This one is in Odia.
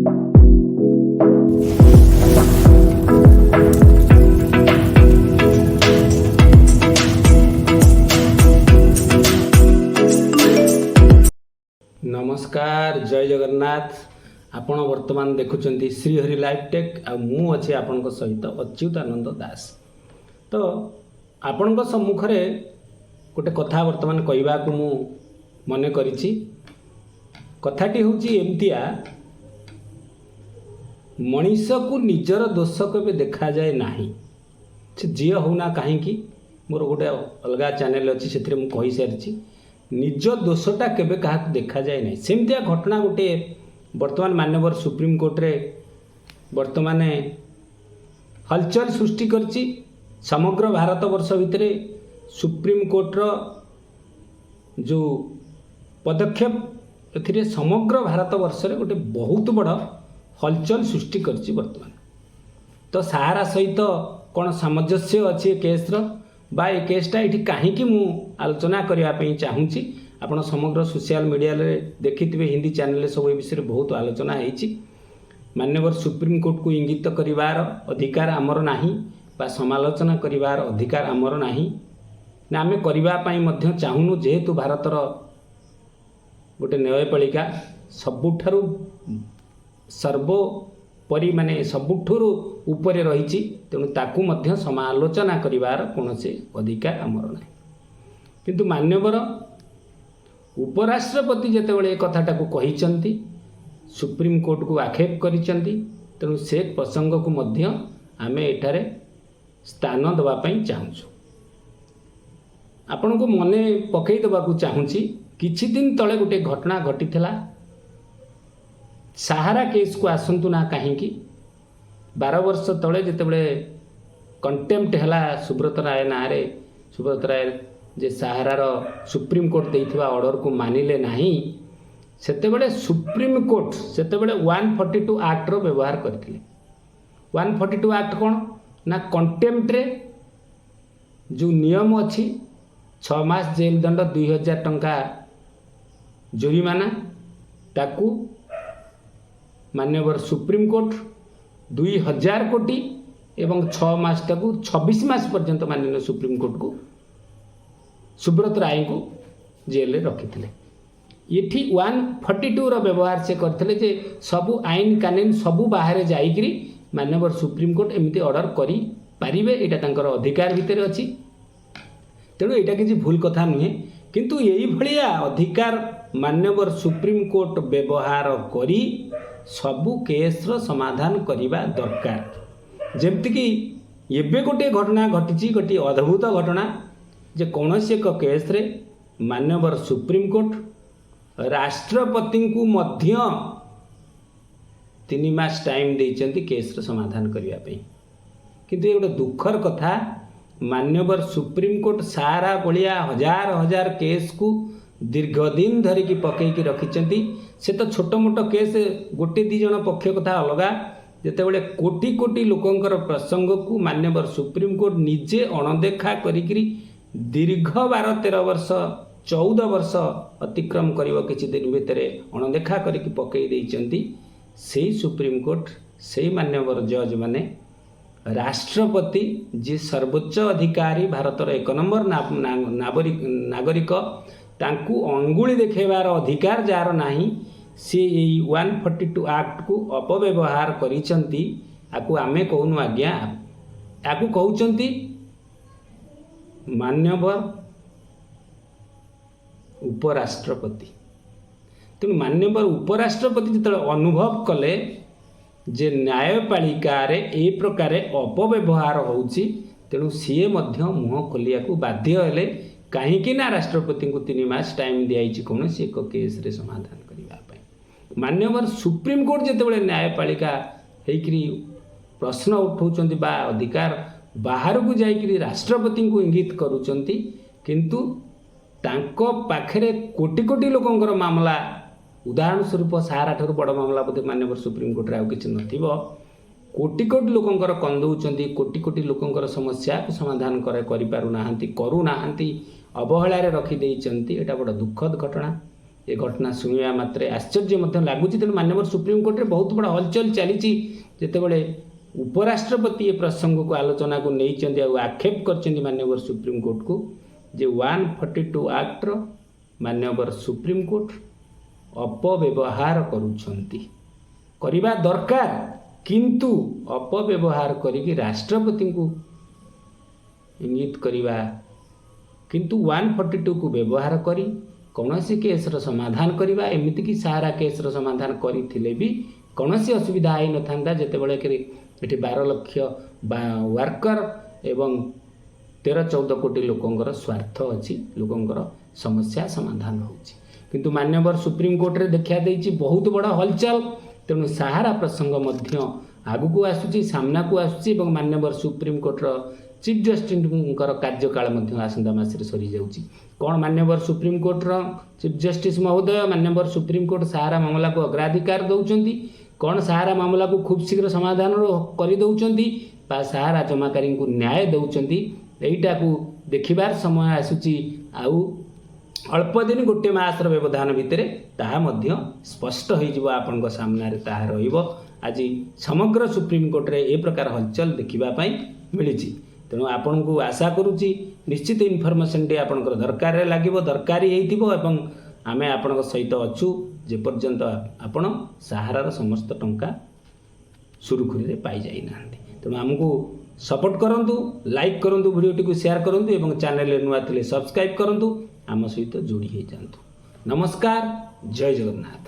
ନମସ୍କାର, ଜୟ ଜଗନ୍ନାଥ। ଆପଣ ବର୍ତ୍ତମାନ ଦେଖୁଛନ୍ତି ଶ୍ରୀହରି ଲାଇଭ୍ ଟେକ୍ ଆଉ ମୁଁ ଅଛି ଆପଣଙ୍କ ସହିତ ଅଚ୍ୟୁତାନନ୍ଦ ଦାସ। ତ ଆପଣଙ୍କ ସମ୍ମୁଖରେ ଗୋଟେ କଥା ବର୍ତ୍ତମାନ କହିବାକୁ ମୁଁ ମନେ କରିଛି। କଥାଟି ହେଉଛି ଏମିତିଆ, ମଣିଷକୁ ନିଜର ଦୋଷ କେବେ ଦେଖାଯାଏ ନାହିଁ, ସେ ଯିଏ ହେଉନା କାହିଁକି। ମୋର ଗୋଟେ ଅଲଗା ଚ୍ୟାନେଲ୍ ଅଛି, ସେଥିରେ ମୁଁ କହିସାରିଛି, ନିଜ ଦୋଷଟା କେବେ କାହାକୁ ଦେଖାଯାଏ ନାହିଁ। ସେମିତିଆ ଘଟଣା ଗୋଟିଏ ବର୍ତ୍ତମାନ ମାନ୍ୟବର ସୁପ୍ରିମକୋର୍ଟରେ ବର୍ତ୍ତମାନ ହଲଚଲ ସୃଷ୍ଟି କରିଛି ସମଗ୍ର ଭାରତବର୍ଷ ଭିତରେ। ସୁପ୍ରିମକୋର୍ଟର ଯେଉଁ ପଦକ୍ଷେପ, ଏଥିରେ ସମଗ୍ର ଭାରତବର୍ଷରେ ଗୋଟେ ବହୁତ ବଡ଼ ହଲଚଲ ସୃଷ୍ଟି କରିଛି ବର୍ତ୍ତମାନ। ତ ସାହାରା ସହିତ କ'ଣ ସାମଞ୍ଜସ୍ୟ ଅଛି ଏ କେସ୍ର ବା ଏ କେସ୍ଟା ଏଇଠି କାହିଁକି ମୁଁ ଆଲୋଚନା କରିବା ପାଇଁ ଚାହୁଁଛି? ଆପଣ ସମଗ୍ର ସୋସିଆଲ ମିଡ଼ିଆରେ ଦେଖିଥିବେ, ହିନ୍ଦୀ ଚ୍ୟାନେଲରେ ସବୁ ଏ ବିଷୟରେ ବହୁତ ଆଲୋଚନା ହେଇଛି। ମାନ୍ୟବର ସୁପ୍ରିମକୋର୍ଟକୁ ଇଙ୍ଗିତ କରିବାର ଅଧିକାର ଆମର ନାହିଁ ବା ସମାଲୋଚନା କରିବାର ଅଧିକାର ଆମର ନାହିଁ ନା ଆମେ କରିବା ପାଇଁ ମଧ୍ୟ ଚାହୁଁନୁ। ଯେହେତୁ ଭାରତର ଗୋଟେ ନ୍ୟାୟପାଳିକା ସବୁଠାରୁ ସର୍ବୋପରି, ମାନେ ସବୁଠାରୁ ଉପରେ ରହିଛି, ତେଣୁ ତାକୁ ମଧ୍ୟ ସମାଲୋଚନା କରିବାର କୌଣସି ଅଧିକାର ଆମର ନାହିଁ। କିନ୍ତୁ ମାନ୍ୟବର ଉପରାଷ୍ଟ୍ରପତି ଯେତେବେଳେ ଏ କଥାଟାକୁ କହିଛନ୍ତି, ସୁପ୍ରିମକୋର୍ଟକୁ ଆକ୍ଷେପ କରିଛନ୍ତି, ତେଣୁ ସେ ପ୍ରସଙ୍ଗକୁ ମଧ୍ୟ ଆମେ ଏଠାରେ ସ୍ଥାନ ଦେବା ପାଇଁ ଚାହୁଁଛୁ। ଆପଣଙ୍କୁ ମନେ ପକାଇ ଦେବାକୁ ଚାହୁଁଛି, କିଛି ଦିନ ତଳେ ଗୋଟିଏ ଘଟଣା ଘଟିଥିଲା। ସାହାରା କେସ୍କୁ ଆସନ୍ତୁ ନା କାହିଁକି, 12 ବର୍ଷ ତଳେ ଯେତେବେଳେ କଣ୍ଟେମ୍ପ୍ଟ ହେଲା ସୁବ୍ରତ ରାୟ ନାଁରେ, ସୁବ୍ରତ ରାୟ ଯେ ସାହାରାର ସୁପ୍ରିମକୋର୍ଟ ଦେଇଥିବା ଅର୍ଡ଼ରକୁ ମାନିଲେ ନାହିଁ, ସେତେବେଳେ ସୁପ୍ରିମକୋର୍ଟ ସେତେବେଳେ 142 ଆକ୍ଟର ବ୍ୟବହାର କରିଥିଲେ। 142 ଆକ୍ଟ କ'ଣ ନା କଣ୍ଟେମ୍ପ୍ଟରେ ଯେଉଁ ନିୟମ ଅଛି, 6 ମାସ ଜେଲ ଦଣ୍ଡ, 2000 ଟଙ୍କା ଜୋରିମାନା, ତାକୁ ମାନ୍ୟବର ସୁପ୍ରିମକୋର୍ଟ 2000 କୋଟି ଏବଂ 6 ମାସଟାକୁ 26 ମାସ ପର୍ଯ୍ୟନ୍ତ ମାନନୀୟ ସୁପ୍ରିମକୋର୍ଟକୁ ସୁବ୍ରତ ରାୟଙ୍କୁ ଜେଲରେ ରଖିଥିଲେ। ଏଠି 142ର ବ୍ୟବହାର ସେ କରିଥିଲେ ଯେ ସବୁ ଆଇନ କାନୁନ ସବୁ ବାହାରେ ଯାଇକରି ମାନ୍ୟବର ସୁପ୍ରିମକୋର୍ଟ ଏମିତି ଅର୍ଡ଼ର କରିପାରିବେ, ଏଇଟା ତାଙ୍କର ଅଧିକାର ଭିତରେ ଅଛି। ତେଣୁ ଏଇଟା କିଛି ଭୁଲ କଥା ନୁହେଁ। କିନ୍ତୁ ଏଇଭଳିଆ ଅଧିକାର ମାନ୍ୟବର ସୁପ୍ରିମକୋର୍ଟ ବ୍ୟବହାର କରି ସବୁ କେସ୍ର ସମାଧାନ କରିବା ଦରକାର। ଯେମିତିକି ଏବେ ଗୋଟିଏ ଘଟଣା ଘଟିଛି, ଗୋଟିଏ ଅଦ୍ଭୁତ ଘଟଣା ଯେ କୌଣସି ଏକ କେସ୍ରେ ମାନ୍ୟବର ସୁପ୍ରିମକୋର୍ଟ ରାଷ୍ଟ୍ରପତିଙ୍କୁ ମଧ୍ୟ 3 ମାସ ଟାଇମ୍ ଦେଇଛନ୍ତି କେସ୍ର ସମାଧାନ କରିବା ପାଇଁ। କିନ୍ତୁ ଏ ଗୋଟେ ଦୁଃଖର କଥା, ମାନ୍ୟବର ସୁପ୍ରିମକୋର୍ଟ ସାରା ଭଳିଆ ହଜାର ହଜାର କେସ୍କୁ ଦୀର୍ଘ ଦିନ ଧରିକି ପକେଇକି ରଖିଛନ୍ତି। ସେ ତ ଛୋଟ ମୋଟ କେସ୍, ଗୋଟେ ଦୁଇ ଜଣ ପକ୍ଷ କଥା ଅଲଗା। ଯେତେବେଳେ କୋଟି କୋଟି ଲୋକଙ୍କର ପ୍ରସଙ୍ଗକୁ ମାନ୍ୟବର ସୁପ୍ରିମକୋର୍ଟ ନିଜେ ଅଣଦେଖା କରିକିରି ଦୀର୍ଘ 12-13 ବର୍ଷ, 14 ବର୍ଷ ଅତିକ୍ରମ କରିବ କିଛି ଦିନ ଭିତରେ, ଅଣଦେଖା କରିକି ପକେଇ ଦେଇଛନ୍ତି, ସେଇ ସୁପ୍ରିମକୋର୍ଟ, ସେଇ ମାନ୍ୟବର ଜଜ୍ ମାନେ ରାଷ୍ଟ୍ରପତି, ଯିଏ ସର୍ବୋଚ୍ଚ ଅଧିକାରୀ, ଭାରତର ଏକ ନମ୍ବର ନାଗରିକ, ତାଙ୍କୁ ଅଙ୍ଗୁଳି ଦେଖାଇବାର ଅଧିକାର ଯାହାର ନାହିଁ, ସିଏ ଏଇ 142 ଆକ୍ଟକୁ ଅପବ୍ୟବହାର କରିଛନ୍ତି। ଆକୁ ଆମେ କହୁନୁ ଆଜ୍ଞା, ଆକୁ କହୁଛନ୍ତି ମାନ୍ୟବର ଉପରାଷ୍ଟ୍ରପତି। ତେଣୁ ମାନ୍ୟବର ଉପରାଷ୍ଟ୍ରପତି ଯେତେବେଳେ ଅନୁଭବ କଲେ ଯେ ନ୍ୟାୟପାଳିକାରେ ଏ ପ୍ରକାରେ ଅପବ୍ୟବହାର ହେଉଛି, ତେଣୁ ସିଏ ମଧ୍ୟ ମୁହଁ ଖୋଲିବାକୁ ବାଧ୍ୟ ହେଲେ। କାହିଁକି ନା ରାଷ୍ଟ୍ରପତିଙ୍କୁ 3 ମାସ ଟାଇମ୍ ଦିଆଯାଇଛି କୌଣସି ଏକ କେସ୍ରେ ସମାଧାନ କରିବା ପାଇଁ। ମାନ୍ୟବର ସୁପ୍ରିମକୋର୍ଟ ଯେତେବେଳେ ନ୍ୟାୟପାଳିକା ହେଇକରି ପ୍ରଶ୍ନ ଉଠାଉଛନ୍ତି ବା ଅଧିକାର ବାହାରକୁ ଯାଇକରି ରାଷ୍ଟ୍ରପତିଙ୍କୁ ଇଙ୍ଗିତ କରୁଛନ୍ତି, କିନ୍ତୁ ତାଙ୍କ ପାଖରେ କୋଟି କୋଟି ଲୋକଙ୍କର ମାମଲା, ଉଦାହରଣ ସ୍ୱରୂପ ସାହାରା ଠାରୁ ବଡ଼ ମାମଲା ବୋଧେ ମାନ୍ୟବର ସୁପ୍ରିମକୋର୍ଟରେ ଆଉ କିଛି ନଥିବ। କୋଟି କୋଟି ଲୋକଙ୍କର କନ୍ଦଉଛନ୍ତି, କୋଟି କୋଟି ଲୋକଙ୍କର ସମସ୍ୟାକୁ ସମାଧାନ କରିପାରୁନାହାନ୍ତି, କରୁନାହାନ୍ତି, ଅବହେଳାରେ ରଖିଦେଇଛନ୍ତି। ଏଇଟା ବଡ଼ ଦୁଃଖଦ ଘଟଣା। ଏ ଘଟଣା ଶୁଣିବା ମାତ୍ରେ ଆଶ୍ଚର୍ଯ୍ୟ ମଧ୍ୟ ଲାଗୁଛି। ତେଣୁ ମାନ୍ୟବର ସୁପ୍ରିମକୋର୍ଟରେ ବହୁତ ବଡ଼ ହଲଚଲ ଚାଲିଛି, ଯେତେବେଳେ ଉପରାଷ୍ଟ୍ରପତି ଏ ପ୍ରସଙ୍ଗକୁ ଆଲୋଚନାକୁ ନେଇଛନ୍ତି ଆଉ ଆକ୍ଷେପ କରିଛନ୍ତି ମାନ୍ୟବର ସୁପ୍ରିମକୋର୍ଟକୁ ଯେ 142 ଆକ୍ଟର ମାନ୍ୟବର ସୁପ୍ରିମକୋର୍ଟ ଅପବ୍ୟବହାର କରୁଛନ୍ତି। କରିବା ଦରକାର, କିନ୍ତୁ ଅପବ୍ୟବହାର କରିକି ରାଷ୍ଟ୍ରପତିଙ୍କୁ ଇଙ୍ଗିତ କରିବା, କିନ୍ତୁ 142କୁ ବ୍ୟବହାର କରି କୌଣସି କେସ୍ର ସମାଧାନ କରିବା, ଏମିତିକି ସାହାରା କେସ୍ର ସମାଧାନ କରିଥିଲେ ବି କୌଣସି ଅସୁବିଧା ହେଇନଥାନ୍ତା, ଯେତେବେଳେ କି ଏଠି 12 ଲକ୍ଷ ବା ୱାର୍କର ଏବଂ 13-14 କୋଟି ଲୋକଙ୍କର ସ୍ୱାର୍ଥ ଅଛି, ଲୋକଙ୍କର ସମସ୍ୟା ସମାଧାନ ହେଉଛି। କିନ୍ତୁ ମାନ୍ୟବର ସୁପ୍ରିମକୋର୍ଟରେ ଦେଖା ଦେଇଛି ବହୁତ ବଡ଼ ହଲଚଲ। ତେଣୁ ସାହାରା ପ୍ରସଙ୍ଗ ମଧ୍ୟ ଆଗକୁ ଆସୁଛି, ସାମ୍ନାକୁ ଆସୁଛି ଏବଂ ମାନ୍ୟବର ସୁପ୍ରିମକୋର୍ଟର ଚିଫ୍ ଜଷ୍ଟିସ୍ଙ୍କର କାର୍ଯ୍ୟକାଳ ମଧ୍ୟ ଆସନ୍ତା ମାସରେ ସରିଯାଉଛି। କ'ଣ ମାନ୍ୟବର ସୁପ୍ରିମକୋର୍ଟର ଚିଫ୍ ଜଷ୍ଟିସ୍ ମହୋଦୟ, ମାନ୍ୟବର ସୁପ୍ରିମକୋର୍ଟ ସାହାରା ମାମଲାକୁ ଅଗ୍ରାଧିକାର ଦେଉଛନ୍ତି? କ'ଣ ସାହାରା ମାମଲାକୁ ଖୁବ୍ ଶୀଘ୍ର ସମାଧାନ କରିଦେଉଛନ୍ତି ବା ସାହାରା ଜମାକାରୀଙ୍କୁ ନ୍ୟାୟ ଦେଉଛନ୍ତି? ଏଇଟାକୁ ଦେଖିବାର ସମୟ ଆସୁଛି। ଆଉ ଅଳ୍ପ ଦିନ, ଗୋଟିଏ ମାସର ବ୍ୟବଧାନ ଭିତରେ ତାହା ମଧ୍ୟ ସ୍ପଷ୍ଟ ହୋଇଯିବ, ଆପଣଙ୍କ ସାମ୍ନାରେ ତାହା ରହିବ। ଆଜି ସମଗ୍ର ସୁପ୍ରିମକୋର୍ଟରେ ଏ ପ୍ରକାର ହଲଚଲ ଦେଖିବା ପାଇଁ ମିଳିଛି। ତେଣୁ ଆପଣଙ୍କୁ ଆଶା କରୁଛି, ନିଶ୍ଚିତ ଇନଫର୍ମେସନଟି ଆପଣଙ୍କର ଦରକାରରେ ଲାଗିବ, ଦରକାରୀ ହେଇଥିବ ଏବଂ ଆମେ ଆପଣଙ୍କ ସହିତ ଅଛୁ ଯେପର୍ଯ୍ୟନ୍ତ ଆପଣ ସାହାରାର ସମସ୍ତ ଟଙ୍କା ସୁରୁଖୁରୁରେ ପାଇଯାଇନାହାନ୍ତି। ତେଣୁ ଆମକୁ ସପୋର୍ଟ କରନ୍ତୁ, ଲାଇକ୍ କରନ୍ତୁ, ଭିଡ଼ିଓଟିକୁ ସେୟାର କରନ୍ତୁ ଏବଂ ଚ୍ୟାନେଲରେ ନୂଆ ଥିଲେ ସବସ୍କ୍ରାଇବ୍ କରନ୍ତୁ, ଆମ ସହିତ ଯୋଡ଼ି ହେଇଯାଆନ୍ତୁ। ନମସ୍କାର, ଜୟ ଜଗନ୍ନାଥ।